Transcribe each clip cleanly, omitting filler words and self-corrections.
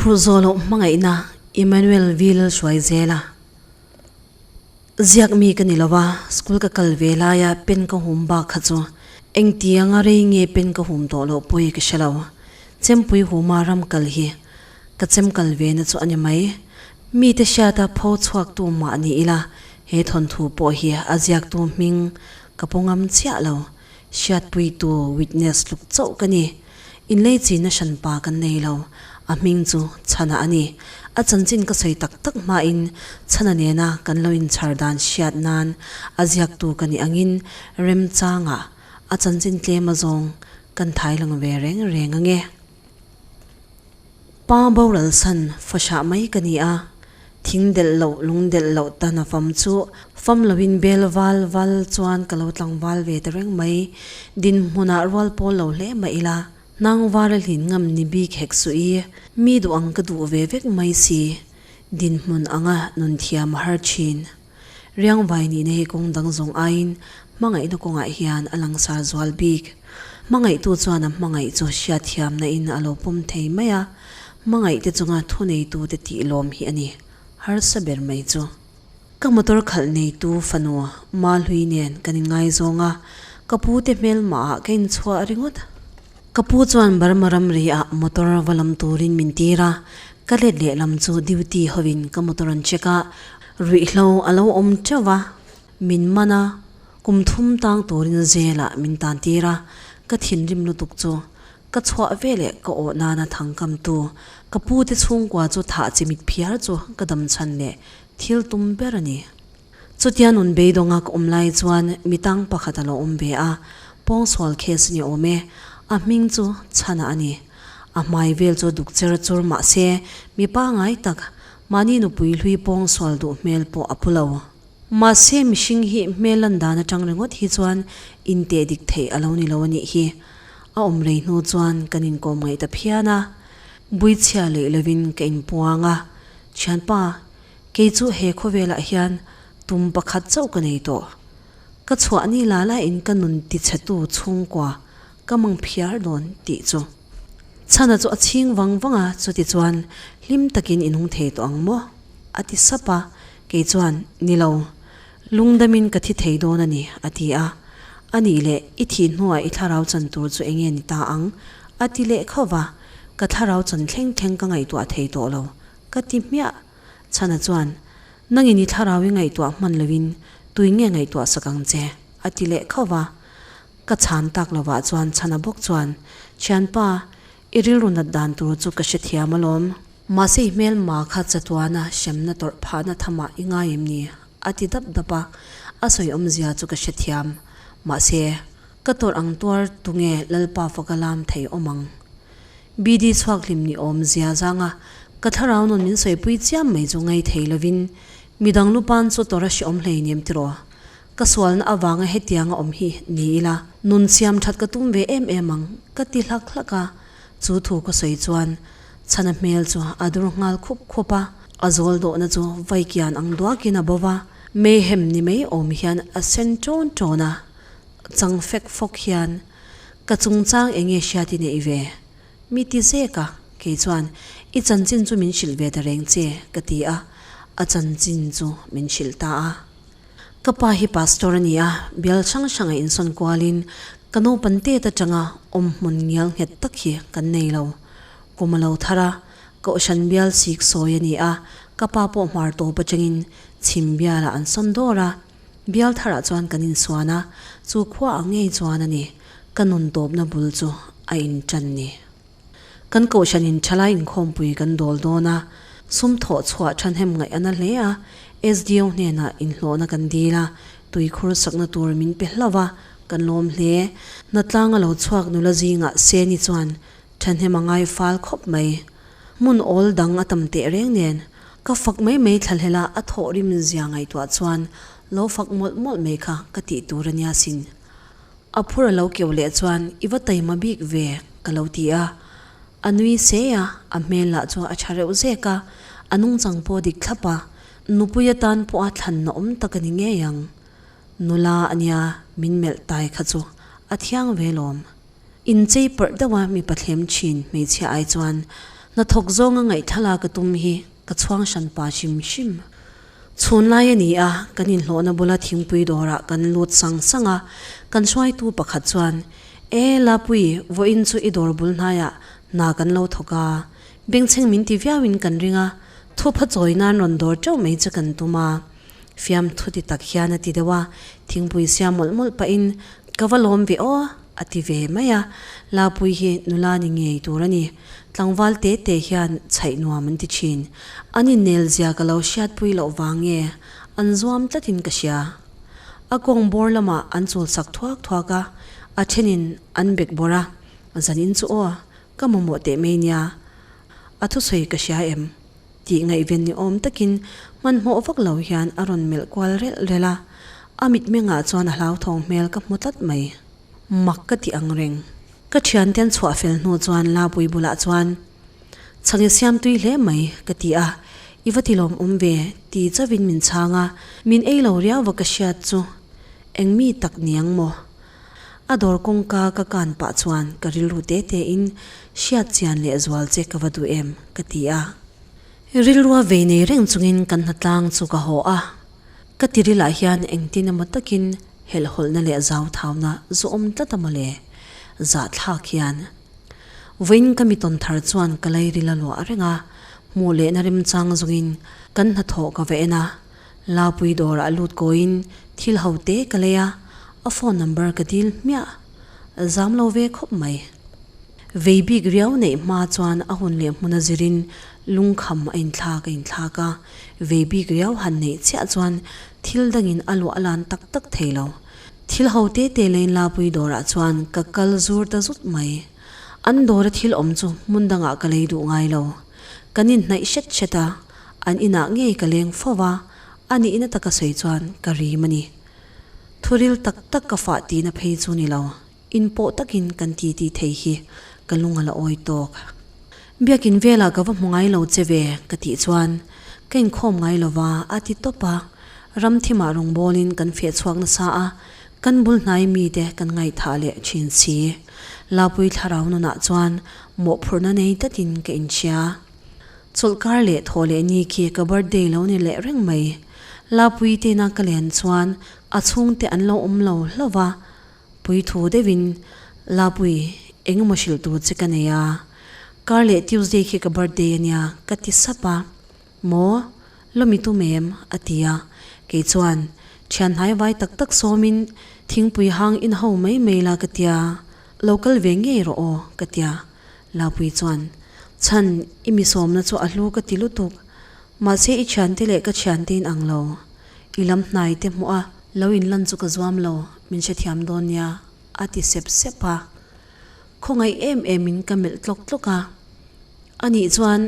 Huphurh zawh loh hmangaihna Emmanuel V Lalhruaizela Ziak mi ka ni lo a, school ka kal ve laia pen ka hum bak kha chu engtianga rei nge pen ka hum tawh loh pawi ka hre lo. Chempui huma ram kal hi ka chem kal ve na chu a ni mai. Mite hriata pho chhuaktu mah ni ila he thawnthu pawh hi a ziaktu hming ka pu ngam chiah lo. Hriatpuitu witness tluk chauh ka ni. Inlei china hranpa kan nei lo. A hming chu Chhana a ni. A chanchin ka sawi tak tak hmain Chhana nena kan lo inchhar dan hriat nan a ziaktu ka nih angin remchangah a chanchin tlem azawng kan thai lang ve reng reng ange. Pa boral san fahrah mai ka ni a, thing delh loh lung delh loh tan a fam chu fam loin bel val val chuan ka lo tlangval ve ta reng mai. Dinhmunah rual pawl lo hle mah ila, hnang var a hlin ngam ni bik hek suh i, mi duh ang ka duh ve vek mai si. Dinhmun anga nun thiam a har thin. Riangvai nihna hi kawng dang zawng aiin hmangaihna kawngah hian a langsar zual bik. Hmangaihtu chuan a hmangaih chu hriatthiamna in a lo pawm thei mai a, hmangaihte chunga thuneitute tih lawm hi a ni harsa ber mai chu. Ka motor khalh neitu fanu Mahlui nen kan inngaizawng a, ka pu te hmelmahah ka inchhuah ringawt. Ka pu chuan Burma ramri ah motor va lam turin min tir a, ka let lehlam chu duty hovin ka motor an check a, ruihhlo a lo awm teuh va, min man a, kum thum tang turin jail ah min tan tir a, ka thinrim lutuk chu ka chhuah veleh ka awh nana thangkam tu ka pu te chhungkua chu thah chimit phiar chu ka dam chhan leh thil tum ber a ni. Chutia nun beidawnga ka awm lai chuan mi tang pakhat a lo awm ve a, pawngsual case ni awm e, a hming chu Chhana a ni. A hmai vel chu duk cher chur mah se mi pangai tak, mahni nupui hlui pawngsual duh hmel pawh a pu lo. Mahse mihring hi hmel lan dan atang ringawt hi chuan inteh dik theih a lo ni lo a nih hi. A awm rei hnu chuan kan inkawm ngaih ta phian a, buichhia leh lovin ka inpuang a, Thianpa, Kei chu he khawvelah hian tum pakhat chauh ka nei tawh. Ka chhuah ni la laiin ka nun tichhetu chhungkua ka mang phiar dawn tih chu. Chhana chu a chhing vang vang a, chuti chuan hlim takin i nung thei tawh ang maw? a ti sap a, kei chuan, Ni lo, lungdamin ka thi thei dawn a ni, a ti a. A nih leh, i thih hnuah i thlarau chan tur chu enge ni ta ang? a ti leh khauh va, ka thlarau chan thleng thleng ka ngaihtuah thei tawh lo, ka ti hmiah. Chhana chuan, Nangin i thlarau i ngaihtuah hman loin tui nge ngaihtuah sak ang che? a ti leh khauh va. Ka chhan tak lovah chuan Chhana bawk chuan, Thianpa, i rilru nat dan tur chu ka hrethiam alawm. Mahse i hmelma kha chatuana hremna tawrh phahna thamah i ngai em ni? a ti dap dap a, a sawi awmzia chu ka hrethiam. Mahse, ka tawrh ang tuar tunge Lalpa faka lam thei awm ang? BD chhuak hlim ni awm zia zanga ka thlarau nun min sawipui chiam mai chu ngai thei lovin midang lupan chu tawrh a hreawm hleinem tiraw. Ka sualna avanga hetianga awm hi ni ila nun siam that ka tum ve em em ang ka ti hlak hlak a, chu thu ka sawi chuan chhana hmel chu a dur nghal khup khup a, a zawl dawhna chu vaikian ang duakin a bo va, mayhem ni mai awm hian a sen ṭawn ṭawn a, chang fek fawk hian Ka chungchang eng nge hriat i neih ve? Mi ti zek a, kei chuan i chanchin chu min hrilh ve ta reng che, ka ti a, a chanchin chu min hrilh ta a. Ka pa hi pastor a ni a, bial hrang hranga insawn kualin ka naupan tet atanga awm hmun ngial nghet tak hi kan nei lo. Kum a lo thar a, kohhran bial sik sawi a ni a, ka pa pawh hmar tawp atangin chhim bialah an sawn dawr a. Bial tharah chuan kan insuan a, chu khua ang ngei chuan a ni, ka nun tawpna bul chu a inṭan ni. Kan kohhranin ṭhalai inkhawmpui kan dawl dawn a, sum thawh chhuah ṭhahnem ngaih a na hle a, SDO hnenah inhlawhna kan dil a, tuikhur sakna tur min pe hlauh a, kan lawm hle. Hnatlanga lo chhuak nula zingah Seni chuan ṭhahnem a ngai fal khawp mai. Hmun awl dang a tam teh reng nen, ka fak mai mai thlahlel a, a thawhrim zia ngaihtuah chuan lo fak mawlh mawlh mai kha ka tih tur a nia sin. A phur a lo keuh leh chuan i va taima bik ve ka lo ti a. A nui se a, a hmel lah chu a tha reuh zek a, a nungchang pawh dik thlap a, nupui atan pawh a thlanna awm tak a ni ngei ang. Nula a nia min melh tai kha chu a thiang ve lawm. Inchei parh deuh a mipa thlem thin hmeichhia ai chuan Hnathawk zawnga ngaihthlala ka tum hi ka chhuang hran pa hrim hrim. Chhun lai a ni a, kan inhlawhna bula thingpui dawrah kan lut sang sang a, kan hruaitu pakhat chuan, E Lapui, vawiin chu i dawr bul hnaiah hna kan lo thawk a, bengchheng min ti viauin kan ring a, thupha chawi nan rawn dawr teuh mai che kan tum a. Fiamthu ti tak hian a ti deuh a, thingpui siam mawlh mawlh pahin, Ka va lawm ve aw, a ti ve mai a. Lapui hi nula ni ngei tur a ni. Tlangval te te hian chhaih nuam an ti thin. An innel zia ka lo hriatpui loh vang nge an zuam tlatin ka hria. A kawng bawr lamah an chul sak thuak thuak a, a thenin an bek bawrh a, Zanin chu aw, ka mamawh teh mai nia. A thusawi ka hria em? Tih ngaihven ni awm takin hmanhmawh vak lo hian a rawn melh kual relh relh a, a mitmengah chuan a hlauthawng hmel ka hmu tlat mai. Mak ka ti ang reng. Ka thiante an chhuah fel hnu chuan Lapui bulah chuan, Chhange siam tui hle mai, ka ti a, I va ti lawmawm ve, ti chauhin min chhang a, min ei lo riau va ka hriat chu eng mi tak niang maw? A dawr kawngka ka kan pah chuan ka rilru te te in hriat chian leh zual che ka va duh em ka ti a. Rilrua vei nei reng chungin kan hnatlang chu ka haw a. Ka tirilah hian engtin emaw takin helhhawlhna leh zauthauna zu awm tlat a mawle. Zahthlak hian. Vawiin ka mi tawn thar chuan ka lairil a luah reng a, hmuh lehna remchang zawngin kan hnathawh ka va en a. Laupui dawrah lut kawiin thil ho te ka lei a, a phone number ka dil hmiah. Zam lo ve khawp mai. Vei bik riau neih hma chuan a hun leh hmun a zirin lungkham a inthlak a inthlak a, vei bik riau han neih chiah chuan thil dangin a luah a lan tak tak thei lo. Thil ho te te leiin Laupui dawrah chuan ka kal zur ta zut mai. An dawra thil awm chu hmun dangah ka lei duh ngai lo. Kan inhnaih hret hret a, an inah ngei ka leng fo va, a nihna taka sawi chuan ka rim a ni. Thuril tak tak ka fah tihna phei chu ni lo, inpawh takin kan titi thei hi ka lung a la awi tawk. Biakin velah ka va hmu ngai lo che ve ka tih chuan ka inkhawm ngai lo va a ti tawp a, ram thimah rawngbawlin kan feh chhuak nasa a, kan bul hnai mite kan ngaihthah leh thin si. Lapui thlarau nunah chuan mawhphurhna nei tatin ka inchhia. Chawlhkar leh thaw leh ni khi ka birthday lo ni leh reng mai. Lapui tena ka len chuan a chhungte an lo awm lo hlauh va, puithu deuhin Lapui eng emaw hrilh tur che ka nei a, kar leh Tuesday khi ka birthday a nia ka ti sap a. Maw? Lawmi tum em? a ti a. Kei chuan, Thian hnai vai tak tak sawmin thingpui hang in ho mai mai la ka tia, lo kal ve ngei rawh aw ka tia. Lapui chuan, Chhan, i mi sawmna chu a hlu ka ti lutuk. Mahse i thiante leh ka thiante in ang lo. I lam hnai te hmuh a, lo in lan chu ka zuam lo, min hrethiam dawn nia, a ti sep sep a. Khawngaih em em in ka melh tlawk tlawk a. Anih chuan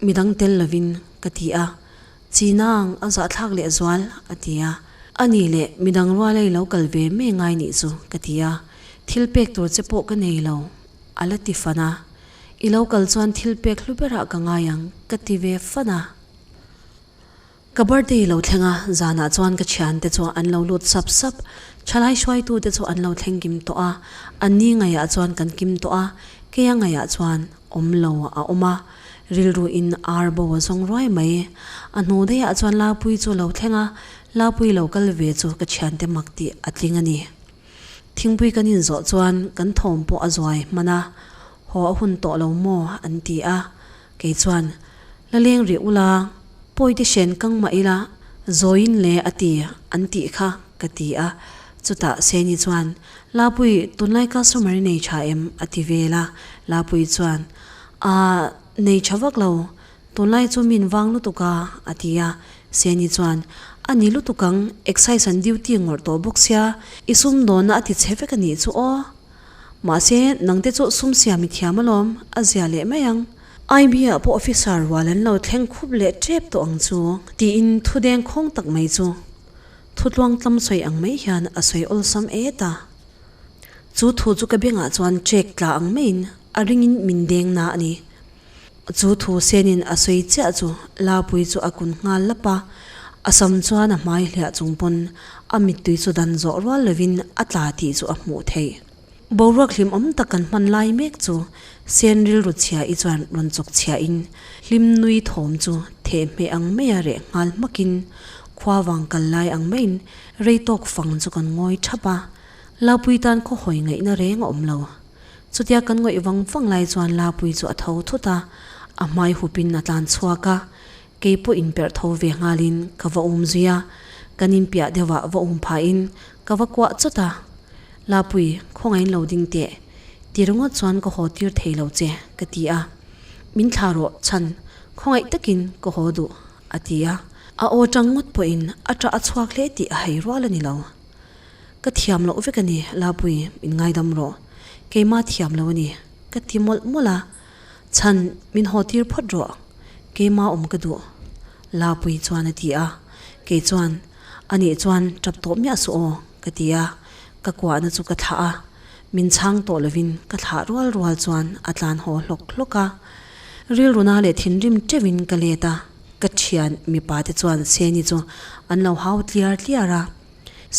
midang tel lovin ka ti a, Chinang a zahthlak leh zual, a ti a. Anih leh midang rual a i lo kal ve mai ngai nih chu, ka ti a. Thil pek tur che pawh ka nei lo. A la ti fan a, I lo kal chuan thil pek hlu berah ka ngai ang, ka ti ve fan a. Ka birthday lo thleng a, zanah chuan ka thiante chu an lo lut sap sap. Thalai hruaitute chu an lo thleng kim tawh a, an ni ngaihah chuan kan kim tawh a, keia ngaihah chuan awm lo a awm a, rilru in ar bo a zawng ruai mai. A hnu daihah chuan Lapui chu lo thleng a, Lapui lo kal ve chu ka thiante mak tih a tling a ni. Thingpui kan inzawh chuan kan thawm pawh a zuai hman a, haw a hun tawh lo maw an ti a, kei chuan la leng rih ula, pawite hren kang mah ila zawiin le a ti an tih kha ka ti a, chutah Seni chuan Lapui tunlai customer i nei tha em a ti vel a, Lapui chuan Aah nei tha vak lo Tunlai chu min vang lutuk a, a ti a. Seni chuan, A ni lutuk ang, excise an duty ngawrh tawh bawk sia, i sumdawnna a ti chhe vek a nih chu aw. Mahse, nangte chu sum siam i thiam alawm, a zia leh mai ang. IB ah pawh officer rual an lo thleng khup leh tep tawh ang chu, tiin thu deng khawng tak mai chu thutluang tlam sawi ang mai hian a sawi awlsam et a. Chu thu chu ka bengah chuan check tla ang maiin a ringin min deng na a ni. Chu thu senin a sawi chiah chu Lapui chu a kun nghal lap a, a sam chuan a hmai hliah chung pawn a mittui chu dan zawh rual lovin a tla tih chu a hmuh theih. Boruak hlimawm tak kan hman lai mek chu sen rilru chhia i chuan rawn chawk chhia in hlim nui thawm chu theh hmeh ang maia reh nghal hmakin khua vang kal lai ang maiin rei tawk fang chu kan ngawi thap a, Lapui tan khaw hawi ngaihna reng a awm lo. Chutia kan ngawih vang vang lai chuan Lapui chu a tho thut a, a hmai hupin a tlan chhuak a, kei pawh inperh tho ve nghalin ka va um zui a, kan inpiah deuhah va um phahin ka va kuah chawt a, Lapui, khawngain lo ding teh, ti ringawt chuan ka haw tir thei lo che, ka ti a, min thla rawh chhan, khawngaih takin ka haw duh, a ti a, a aw tang ngawt pawhin a ṭah a chhuak hle tih a hei rual a ni lo. Ka thiam loh vek a ni, Lapui, min ngaidam rawh. Keimah thiam lo a ni, ka ti mawlh mawlh a. Chhan, min haw tir phawt rawh. Keimah awm ka duh, Lapui chuan a ti a. Kei chuan, Anih chuan tap tawh miah suh aw, ka ti a. Ka kuahna chu ka thlah a. Min chhang tawh lovin ka thlah rual rual chuan a tlan haw hlawk hlawk a. Rilruna leh thinrim teuhin ka let a. Ka thian mipa te chuan Seni chu an lo hau tliar tliar a.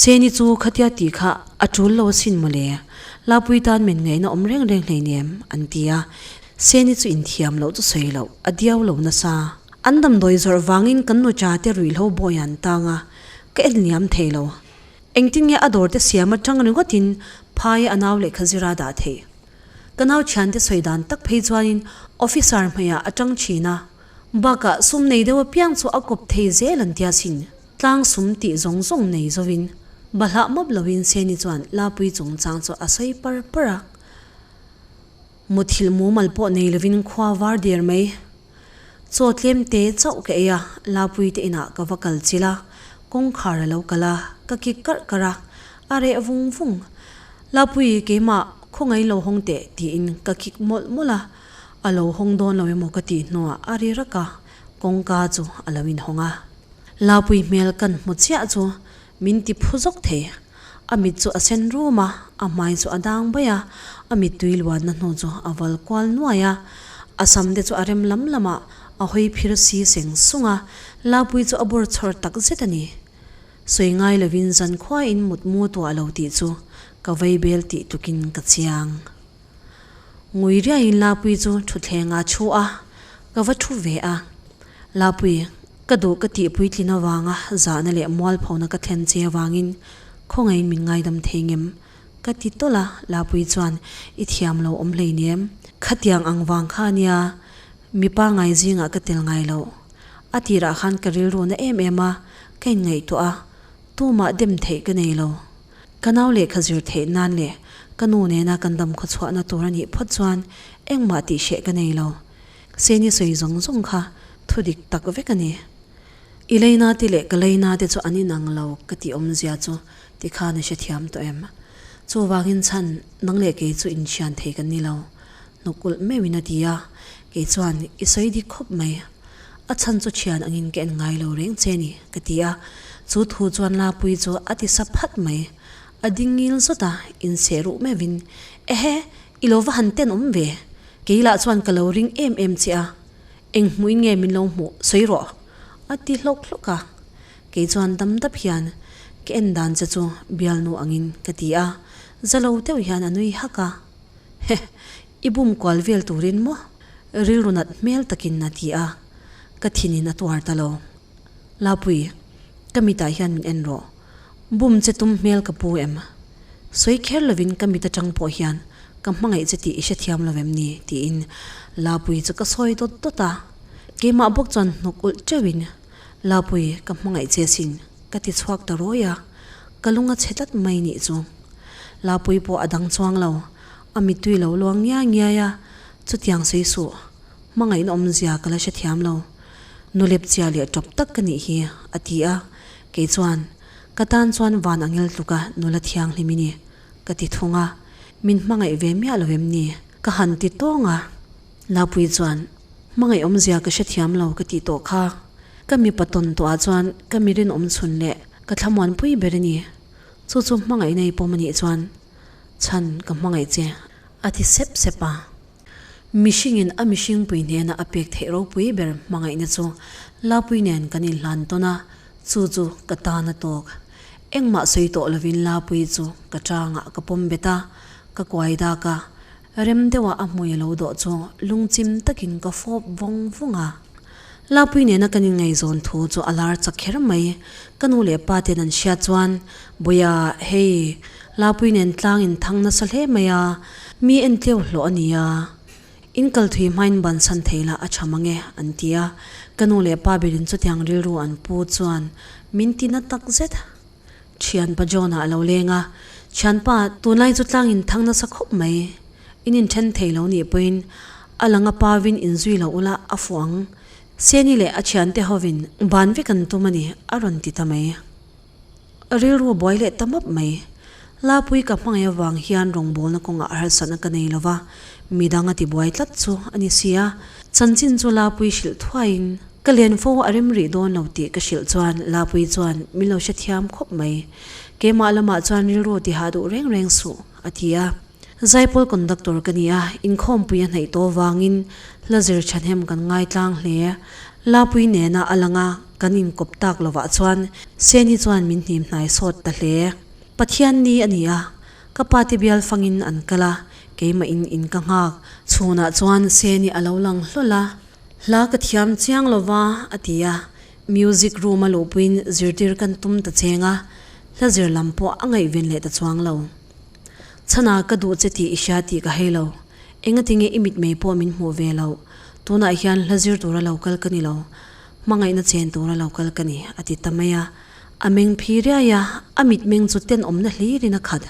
Seni chu khatia tih kha a tul lo asin mawle, Lapui tan men ngaihna awm reng reng hleinem, an ti a. Seni chu inthiam loh chu sawi loh, a diau lo nasa. An damdawi zawrh vangin kan nucha te ruihhlo bawi an tang a, ka en liam thei lo. Engtin nge a dawr te siam atang ringawtin phai a nau lehkha zira dah theih? Ka nau thiante sawi dan tak phei chuanin officer hmeiah a tang thin a, bakah sum nei deuh apiang chu a kawp thei zel an tia sin. Tlang sum tih zawng zawng nei zovin bahlah mawp loin Seni chuan Lapui chungchang chu a sawi par par a. Muthilh mumal pawh nei lovin khua var der mai. Chaw tlem te chauh ka ei a, Lapui te inah ka va kal chilh a, kawngkhar a lo kal a, ka kik karh karh a, a reh vung vung. Lapui keimah khawngaih lo hawng teh tiin ka kik mawlh mawlh a, a lo hawng dawn lo emaw ka tih hnuah a ri rak a, kawngka chu a lo inhawng a. Lapui hmel kan hmu chiah chu min ti phu zawk thei. A mit chu a sen rum a, a hmai chu a dang bai a, a mittui luanna hnu chu a val kual nuai a. A sam te chu a rem lam lamah a hawi phir si seng sung a, Lapui chu a bawr chhawr tak zet a ni. Sawi ngai lovin zankhuain mutmu tuah lo tih chu ka vaibel tih tlukin ka chiang. Ngui riaiin Lapui chu thutthleng ah thu a, ka va thu ve a. Lapui, ka duh ka tih puitlin avanga zahna leh mualphona ka thlen che avangin khawngaihin min ngaidam thei ngem? Ka ti tawlh a, Lapui chuan i thiam lo awm hleinem. Khatiang ang vang kha ania mipa ngai zingah ka tel ngai loh. A tirah khan ka rilru na em em a, ka inngaihtuah a, tumah dem theih ka nei lo. Ka nau lehkha zir theih nan leh ka nu nena kan dam khawchhuahna tur a nih phawt chuan engmah tih hreh ka nei lo. Seni sawi zawng zawng kha thu dik tak vek a ni. I leina te leh ka leina te chu an inang lo ka tih awmzia chu tikhan i hrethiam tawh em? Chuvangin chhan nang leh kei chu inthian thei kan ni lo. Hnuk ulh meuhin a ti a, kei chuan i sawi dik khawp mai. A chhan chu thian angin ka en ngai lo reng che ni, ka ti a. Chu thu chuan Lapui chu a ti sa phat mai. A ding ngil zawt a, inseh ruh meuhin, Ehe, i lo va han ten awm ve. Kei lah chuan ka lo ring em em che a, eng hmuhin nge min lo hmuh, sawi rawh, a ti hlawk hlawk a. Kei chuan dam dap hian, Ka en dan che chu bialnu angin, ka ti a. Za lo deuh hian a nui hak a. Heh, i bum kual vel turin maw? Rilru nat hmel takin a ti a, ka thinin a tuar ta lo. Lapui, ka mitah hian min en rawh. Bum che tum hmel ka pu em? Sawi kher lovin ka mit atang pawh hian ka hmangaih che tih i hrethiam lo em ni? tiin Lapui chu ka sawi dawt dawt a. Keimah bawk chuan hnuk ulh teuhin, Lapui, ka hmangaih che sin, ka ti chhuak ta rawi a. Ka lung a chhe tlat mai nih chu. Lapui pawh a dang chuang lo, a mittui lo luang ngiai ngiai a, chutiang sawi suh, hmangaihna awmzia ka la hrethiam lo. Nulep chia leh tawp tak ka nih hi, a ti a, kei chuan, Ka tan chuan van angel tluka nula thianghlim i ni, ka ti thung a, min hmangaih ve miah lo em ni? Ka han ti tawng a. Lapui chuan, Hmangaih awmzia ka hrethiam lo ka tih tawh kha, ka mipa tawn tawhah chuan ka mi rinawm chhun leh ka thlamuanpui ber i ni. Chu chu hmangaih nei pawm a nih chuan chhan ka hmangaih che a ti sep sep a. Mihringin a mihringpui hnena a pek theih ropui ber hmangaihna chu Lapui nen kan inhlan tawn a, chu chu ka tan a tawk. Engmah sawi tawh lovin Lapui chu ka tangah ka pawm bet a. Ka kuai dak a, rem deuha a hmui a lo dawh chu lungchim takin ka fawp vawng vawng a. Lapui nena kan inngaihzawn thu chu a lar chak kher mai. Ka nu leh pa ten an hriat chuan, Buia, hei, Lapui nen tlang in thang nasa hle mai a, mi entleu hlawh a nia. In kal thui hmain bansan thei lah a tha mang e, an ti a. Ka nu leh pa berin chutiang rilru an pu chuan min ti na tak zet. Thianpa John-a a lo leng a, Thianpa, tunlai chu tlang in thang nasa khawp mai. In inthen thei lo nih pawhin a lang a pavin inzui lo ula a fuh ang. Seni leh a thiante hovin ban vek an tum a ni, a rawn ti ta mai. Rilru a buai leh ta map mai. Lapui ka hmangaih avang hian rawngbawlna kawngah harsatna ka nei lo va, midang a ti buai tlat chu a ni si a. Chanchin chu Lapui hrilh thuaiin ka len fo a rem rih dawn lo tih ka hrilh chuan Lapui chuan min lo hrethiam khawp mai. Keimah lamah chuan rilru ti hah duh reng reng suh, a ti a. Zaipawl conductor ka ni a, inkhawmpui a hnaih tawh vangin hla zir thahnem kan ngaitlang hle. Lapui nena a lang a, kan inkawp tak lovah chuan Seni chuan min hnim hnai sawt ta hle. Pathian ni a ni a, ka pa te bial fangin an kal a, keimah in in ka nghak. Chhunah chuan Seni a lo lang hlawl a, hla ka thiam chiang lova a ti a, music room a luhpuiin zirtir kan tum ta cheng a, hla zir lam pawh a ngaihven leh ta chuang lo. Chhana ka duh che tih i hria tih ka hei lo. Engatinge i mitmei pawh min hmuh ve loh. Tunah hian hla zir tura lo kal ka ni lo. Hmangaihna chen tura lo kal ka ni, a ti ta mai a. A meng phi riai a, a mitmeng chu tenawmna hlirin a khat.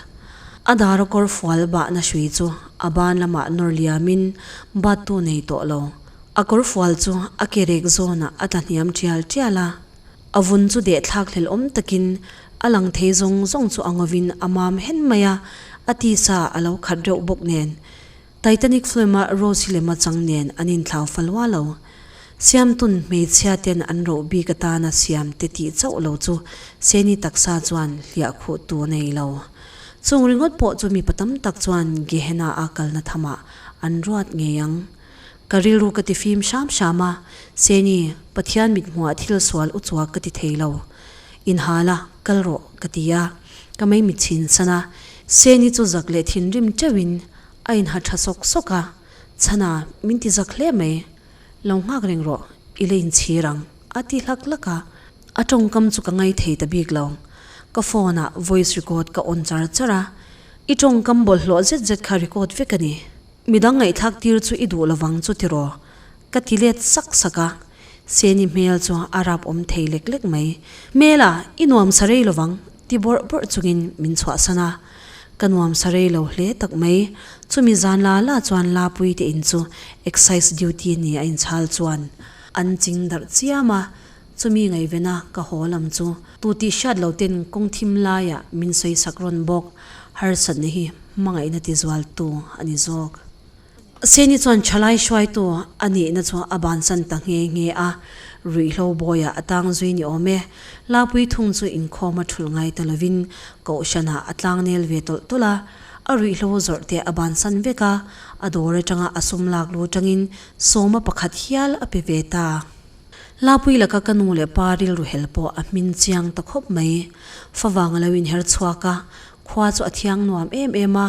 A dar a kawr fual bahna hrui chu a ban lamah nawr liamin bat tu nei tawh lo. A kawr fual chu a ke rek zawnah a tla hniam tial tial a. A vun chu deh thlak hlel awm takin a lang thei zawng zawng chu a ngawin a mam hen mai a, a tisa a lo khat reuh bawk nen. Titanic film-a Rose hi lema chang nen an inthlau fa lua lo. Siamtun hmeichhia ten an roh bik atana siam te tih chauh lo chu Seni taksa chuan hliah khuh tu a nei lo. Chung ringawt pawh chu mipa tam tak chuan Gehenna a kalna thamah an ruat ngei ang. Ka rilru ka ti fim hram hram a, Seni, Pathian mithmuah thil sual u chuak ka ti thei lo. Inhal a, kal rawh, ka ti a. Ka mei mit chhin san a, Seni chu zak leh thinrim teuhin a inha tha sawk sawk a, Chhana, min ti zak hle mai. Lo nghak reng rawh, i la inchhir ang, a ti hlak hlak a. A tawngkam chu ka ngai thei ta bik lo. Ka phone ah voice record ka on char char a, I tawngkam bawlhhlawh zet zet kha record vek a ni. Midang ngaihthlak tir chu i duh lovang chu tiraw? Ka ti let sak sak a, Seni hmel chu a rap awm thei lek lek mai. Hmela, i nuam sa rei lovang, ti bawrh bawrh chungin min chhuahsan a. Ka nuam sa rei lo hle tak mai. Chumi zan la la chuan Lapui te in chu excise duty ni a inchhal chuan an ching darh chiam a, chumi ngaihvena ka haw lam chu tu tih hriat lo ten kawng thim laiah min sawi sak rawn bawk. Harsatna hi hmangaihna ti zual tu a ni zawk. Seni chuan thalai hruaitu a nihna chu a bansan ta nghe nghe a, ruihhlo bawiah a tang zui ni awm e. Lapui thung chu inkhawm a thulh ngai ta lovin Kohhranah a tlangnel ve tawlh tawlh a, a ruihhlo zawrh te a bansan vek a, a dawr atanga a sum lak lu tangin sawma pakhat hial a pe ve ta. Lapui laka ka nu leh pa rilru hel pawh a hmin chiang ta khawp mai. Favang a lo inher chhuak a, khua chu a thiang nuam em em a,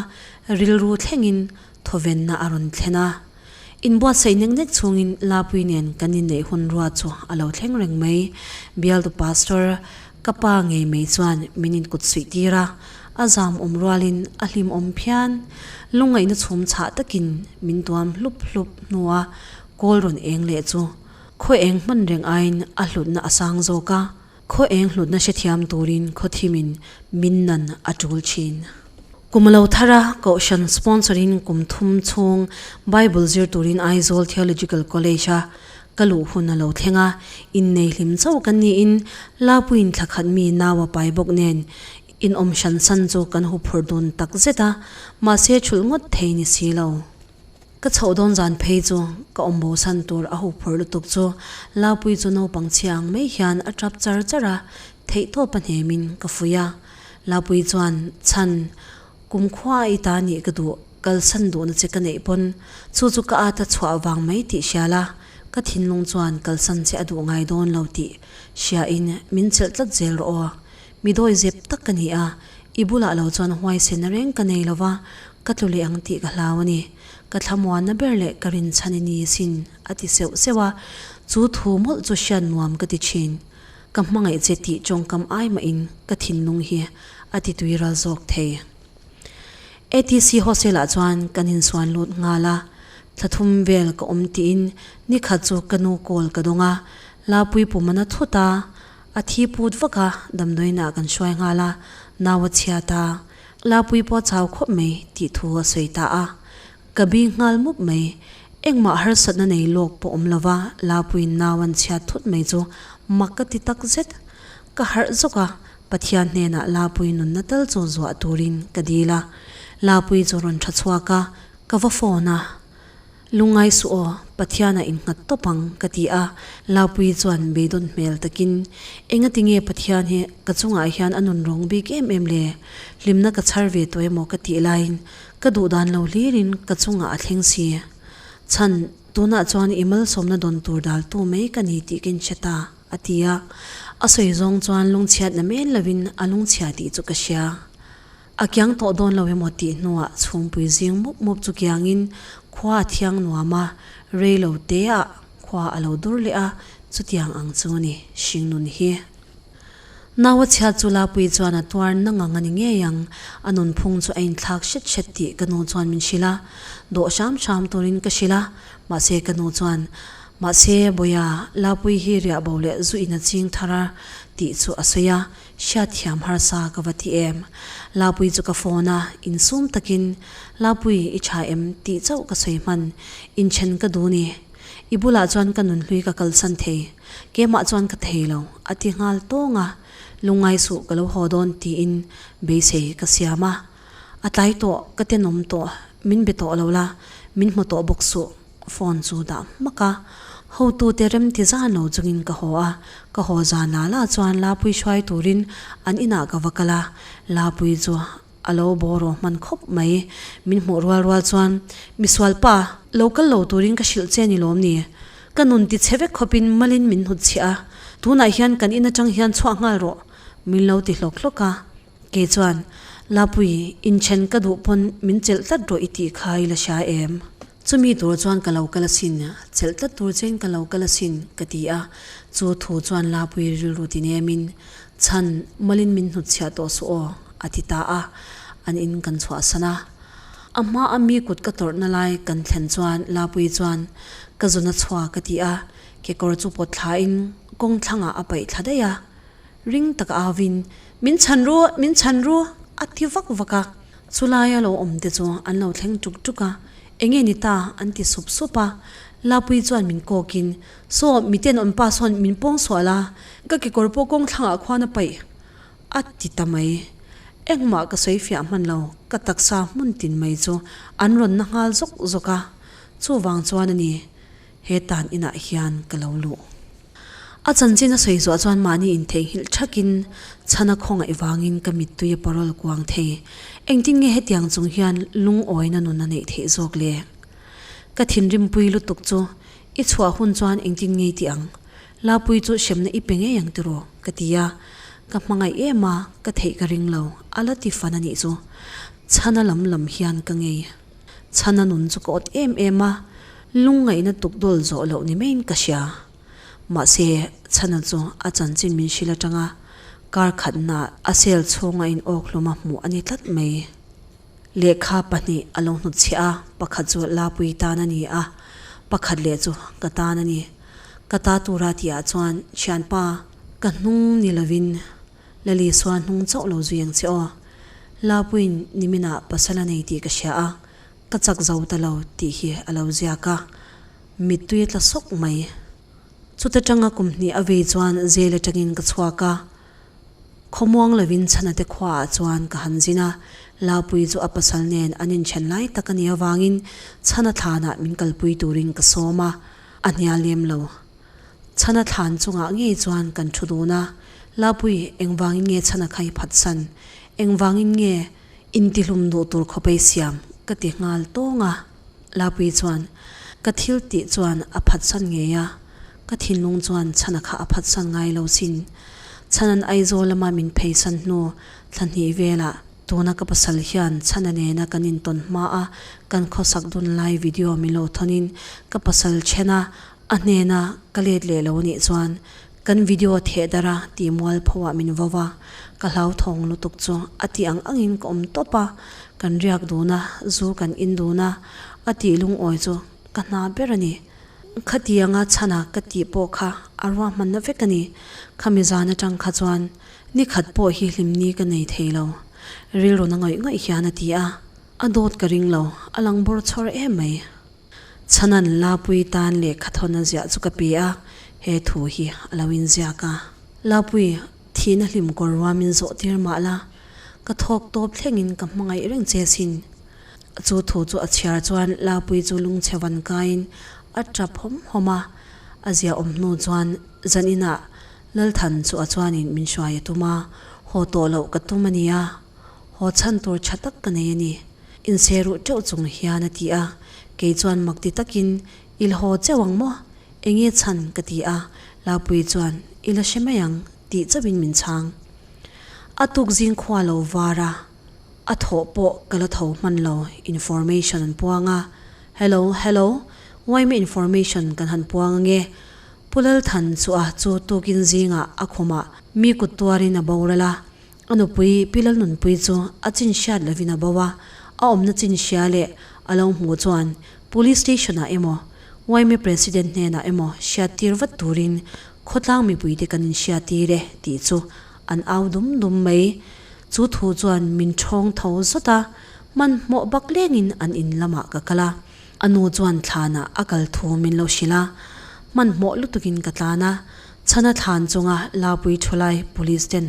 rilru thlengin thawvenna a rawn thlen a. Inbuatsaih nek nek chungin Lapui nen kan inneih hun rua chu a lo thleng reng mai. Bialtu Pastor, ka pa ngei mai chuan min inkut suih tir a, a zam awm rualin a hlim awm phian. Lungngaihna chhum chhah takin min tuam hlup hlup hnua kawl rawn eng leh chu Khaw eng hman reng aiin a hlutna a sang zawk a, khaw eng hlutna hrethiam turin khaw thimin min nan a tul thin. Kum a lo thar a, Kohhran sponsorin kum thum chhung Bible zir turin Aizawl Theological College a ka luh hun a lo thleng a, innei hlim chauh kan niin Lapuiin thla khat mi nau a pai bawk nen inawm hran san chu kan huphurh dun tak zet a, mahse thulh ngawt thei ni si lo. Ka chhoh dawn zan phei chu ka awm bo san tur a huh phur lutuk chu Laupui chu naupang chhia ang mai hian a tap char char a, theihtawp a hnemin ka fuih a. Laupui chuan, Chhan, kumkhua i ta nih ka duh, kalsan duhna che ka neih pawn chu chu ka at a chhuah vang mai tih hria la, ka thinlung chuan kalsan che a duh ngai dawn lo tih hriain min chelh tlat zel rawh aw. Mi dawi zep tak ka ni a, i bulah lo chuan huaisen reng ka nei lo va. Ka tlu leh ang tih ka hlau a ni. Ka thlamuanna ber leh ka rinchhan i ni sin, a ti seuh seuh a. Chu thu mawlh chu hriat nuam ka ti thin. Ka hmangaih che tih tawngkam ai mahin ka thinlung hi a ti tui ral zawk thei. ATC hostel ah chuan kan insuan lut nghal a, thla thum vel ka awm tiin nikhat chu ka nu call ka dawng a, Lapui pum a na thut a, a thi put vak a, damdawiinah kan hruai nghal a, nau a chhiat a, Lapui pawh a chau khawp mai tih thu a sawi ta a, ka bing nghal mup mai, engmah harsatna nei lawk pawh awm lova Lapuiin nau an chhiat thut mai chu mak ka ti tak zet, ka harh zawk a, Pathian hnenah Lapui nunna tal chu zuah turin ka dil a, Lapui chu rawn tha chhuak a, ka va phone a, Lungngai suh aw, Pathianah innghat tawp ang, ka ti a, Lapui chuan beidawn hmel takin, Engati nge Pathian hi ka chungah hian a nun rawng bik em em le? Hlimna ka chhar ve tawh emaw ka tih laiin ka duhdan lo hlirin ka chungah a thleng si. Chhan, tunah chuan i malsawmna dawn tur daltu mai ka ni tih ka inhre ta. A ti a, a sawi zawng chuan lungchhiatna men lovin a lungchhia tih chu ka hria. A kiang tawh dawn lo emaw tih hnuah chhungpui zing mup mup chu kiangin khua a thiang nuam a, rei lo te ah khua a lo dur leh a, chutiang ang chu a ni hringnun hi. Nau a chhiat chu Lapui chuan a tuar na ngang a ni ngei ang, a nunphung chu a inthlak hret hret tih ka nu chuan min hrilh a, dawh hram hram turin ka hrilh a, Mahse ka nu chuan, Mahse Bawia, Lapui hi riah bo leh zu in a ching thar a tih chu a sawi a, hriatthiam harsa ka va ti em. Lapui chu ka phone a, insum takin, Lapui, i tha em? tih chauh ka sawi hman, inthen ka duh ni. I bulah chuan ka nunhlui ka kalsan thei, keimah chuan ka thei lo, a ti nghal tawng a, Lungngai suh ka lo haw dawn tiin beisei ka siam a. A tlai tawh, ka tenawm tawh, min be tawh lo la, min hmu tawh bawk suh, phone chu dah hmak a. Hotute rem ti zan lo chungin ka haw a, ka haw zan la la chuan Lapui hruai turin an inah ka va kal a, Lapui chu a lo bawraw hman khawp mai, min hmuh rual rual chuan, Misual pa, lo kal lo turin ka hrilh che ni lawm ni? Ka nun ti chhe vek khawpin malin min hnutchhiah a, tunah hian kan in atang hian chhuah nghal rawh, min lo ti hlawk hlawk a. Kei chuan, Lapui, inthen ka duh pawn min chelh tlat rawh i tih kha i la hria em? Chumi tur chuan ka lo kal asin, chelh tlat tur chein ka lo kal asin, ka ti a. Chu thu chuan Lapui rilru ti nemin, Chhan, malin min hnutchhiah tawh suh aw, a ti ta a. An in kan chhuahsan a. A hma a mi kut ka tawrhna lai kan thlen chuan Lapui chuan, Ka zun a chhuak, a ti a. Kekawr chu pawt thlain kawng thlangah a paih thla daih a. Ring tak avin, Min chhan ru, min chhan ru, a ti vak vak a. Chulaia lo awm te chu an lo thleng tuk tuk a, Enge ni ta? an ti sup sup a. Lapui chuan min kawkin, Saw, miten awm pa sawn min pawng sual a, ka kekawr pawh kawng thlangah khuan a paih, a ti ta mai. Engmah ka sawi fiah hman lo, ka taksa hmun tin mai chu an rawn na nghal zawk zawk a. Chuvang chuan a ni, he tan inah hian ka lo luh. A chanchin a sawi zuah chuan mahni intheihnghilh thakin chhana khawngaih vangin ka mittui a parol kuang thei. Engtin nge hetiang chung hian lungawina nun a neih theih zawk le? Ka thinrimpui lutuk chu i chhuah hun chuan engtin nge i tih ang? Lapui chu hremna i pe ngei ang tiraw? ka ti a. Ka hmangaih em a, ka theih ka ring lo, a la ti fan a nih chu. Chhana lam lam hian ka ngei. Chhana nun chu ka awt em em a, lungngaihna tukdawl zawh loh ni maiin ka hria. Mahse, Chhana chu a chanchin min hrilh atanga kar khatna a cell chhunga in awk hlawm a hmuh a ni tlat mai. Lehkha pahnih a lo hnutchhiah a, pakhat chu Lapui tan a ni a, pakhat leh chu ka tan a ni. Ka ta tura tihah chuan, Thianpa, ka hnung ni lovin Lali suan hnung chauh lo zui ang che aw. Lapuiin niminah pasal a nei tih ka hria a, ka chak zo ta lo tih hi a lo ziak a, mittui a tla sawk mai. Chuta tanga kum hnih a vei chuan jail atangin ka chhuak a, khawmuang lovin chhana te khuaah chuan ka han zin a, Lapui chu a pasal nen an inthen lai tak a nih avangin chhana thlanah min kalpui turin ka sawm a, a hnial lem lo. Chhana thlan chungah ngei chuan kan thu dun a, Lapui, engvangin nge chhana kha i phatsan? Engvangin nge intihlum duh tur khawp ei siam? ka ti nghal tawng a. Lapui chuan, Ka thil tih chuan a phatsan ngei a, ka thinlung chuan chhana kha a phatsan ngai lo sin. Chhanan Aizawl lama min pheisan hnu thla hnih velah. Tuna ka pasal hian chhana nena kan intawn hma a kan khawsak dun lai video min lo thawnin ka pasal then a, a hnena ka let leh lo nih chuan kan video theh darh a tih mualpho ah min vo a, ka hlauthawng lutuk chu a tih ang angin ka awm tawp a, kan riak dun a, zu kan in dun a, a tih lungawi chu ka hna ber a ni. Khatianga chhana ka tih pawh kha a ruahmanna vek a ni. Khami zan atang kha chuan Ni khat pawh hi hlimni ka nei thei lo, rilru na ngawih ngawih hian a ti a, a dawt ka ring lo, a lang bawr chhawr em mai. Chhanan Lapui tan lehkha thawn a ziah chu ka pe a, he thu hi a lo inziak a. Lapui, thihna hlim kawr ruamin zawh tir mah la, ka thawk tawp thlengin ka hmangaih reng che sin. Chu thu chu a chhiar chuan Lapui chu lungchhe van kaiin a tap hawm hawm a, a ziahawm hnu chuan zaninah Lalthan chu a chuanin min hruai a tum a, haw tawh loh ka tum a nia, haw chhan tur tha tak ka nei a ni. Inchhe ruh teuh chung hian a ti a, kei chuan mak ti takin, I la haw cheuh ang maw? Enge chhan? ka ti a, Lapuii chuan, I la hre mai ang, tih chauhin min chhang. A tuk zing khua lo var a, a thawh pawh ka la tho hman lo, information an puang a, Hello, hello, Uaime information kan han puang ange, Pu Lalthan chu a chu tukin zingah a khumah mi kut tuarin a boral a, a nupui Pi Lalnunpui chu a chin hriat lovin a bo a, a awmna chin hria leh a lo hmuh chuan Police Station-ah emaw yma President hnenah emaw hriattir vat turin khawtlang mipuite kan inhriattir e tih chu an au dum dum mai. Chu thu chuan min ṭhawng tho zawt a, hmanhmawh bak lengin an in lamah ka kal a. A nu chuan thlanah a kal thu min lo hrilh a, hmanhmawh lutukin ka tlan a, chhana thlan chunga Lapui Thulai Police ten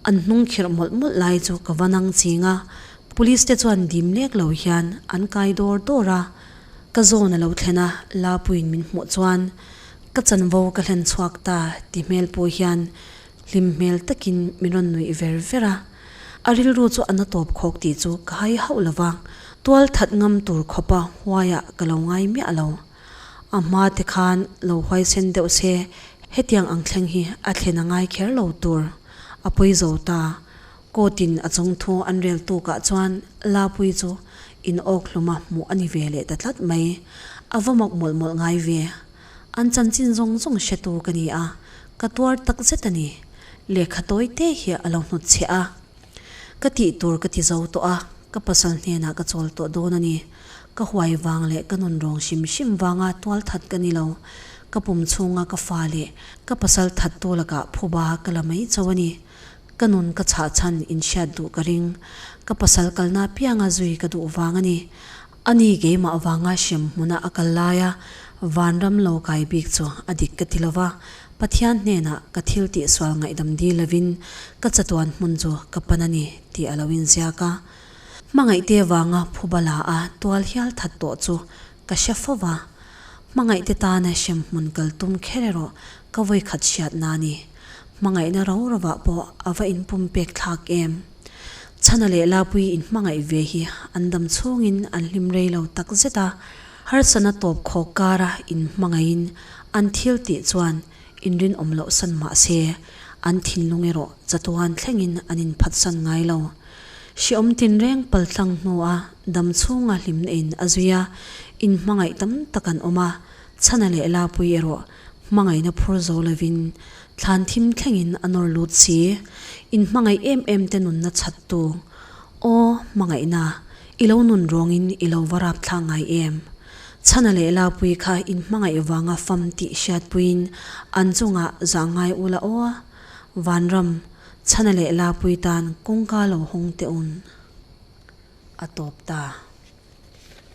an hnung khirh mawlh mawlh lai chu ka va nang ching a, Police te chuan dim lek lo hian an kai dawr dawr a, ka zawn a lo thlen a, Lapuiin min hmuh chuan ka chanvo ka hlen chhuak ta ti hmel pawh hian hlim hmel takin min rawn nuih ver ver a. A rilru chu a na tawp khawk tih chu ka hai hauh lo va, tual that ngam tur khawpa huaiah ka lo ngai miah lo. A hma te khan lo huaisen deuh se hetiang ang thleng hi a thlen a ngai kher lo tur. A pawi zo ta. Court-in a chungthu an rel tukah chuan Lapui chu in awk hluma hmuh a ni ve leh ta tlat mai. A va mawk mawlh mawlh ngai ve. An chanchin zawng zawng hretu ka ni a, ka tuar tak zet a ni. Lehkha tawi te hi a lo hnut chhe a. Ka tih tur ka ti zo tawh a, ka pasal hnenah ka chawl tawh dawn a ni. Ka huai vang leh ka nun rawng hrim hrim vanga tual that ka ni lo. Ka pum chhunga ka fa leh ka pasal that tu lakah phuba ka la mai chauh a ni. Ka nun ka chhah chhan inhriat duh ka ring. Ka pasal kalna pianga zui ka duh vang a ni. A ni keimah vanga hrem hmuna a kal laia vanram lo kai bik chu a dik ka ti lova, Pathian hnenah ka thil tihsual ngaihdam dil lovin ka chatuan hmun chu ka pan a ni tih a lo inziak a. Hmangaihte vanga phuba la a tual hial that tawh chu ka hre fo va, hmangaihte tana hrem hmun kal tum kher erawh ka vawikhat hriatna a ni. Hmangaihna ro rovah pawh a va inpumpek thlak em? Chhana leh Lapui inhmangaih ve hi an dam chhungin an hlim rei lo tak zet a, harsatna tawp khawk kara inhmangaihin an thil tih chuan inrinawm loh san mah se, an thinlung erawh chatuan thlengin an inphatsan ngai lo. Hriawm tinreng paltlang hnua dam chhunga hlimna in a zui a, inhmangaih tam tak an awm a, Chhana leh Lapui erawh Hmangaihna phur zo lovin thlan thim thlengin a nawr lut si. Inhmangaih em em te nunna chhattu. Aw, hmangaihna, i lo nun rawngin i lo va rap thla ngai em? Chhana leh Lapui kha inhmangaih vanga fam tih hriatpuiin an chungah zah ngai ula aw. Vanram, Chhana leh Lapui tan kawngka lo hawng teh un. A tawp ta.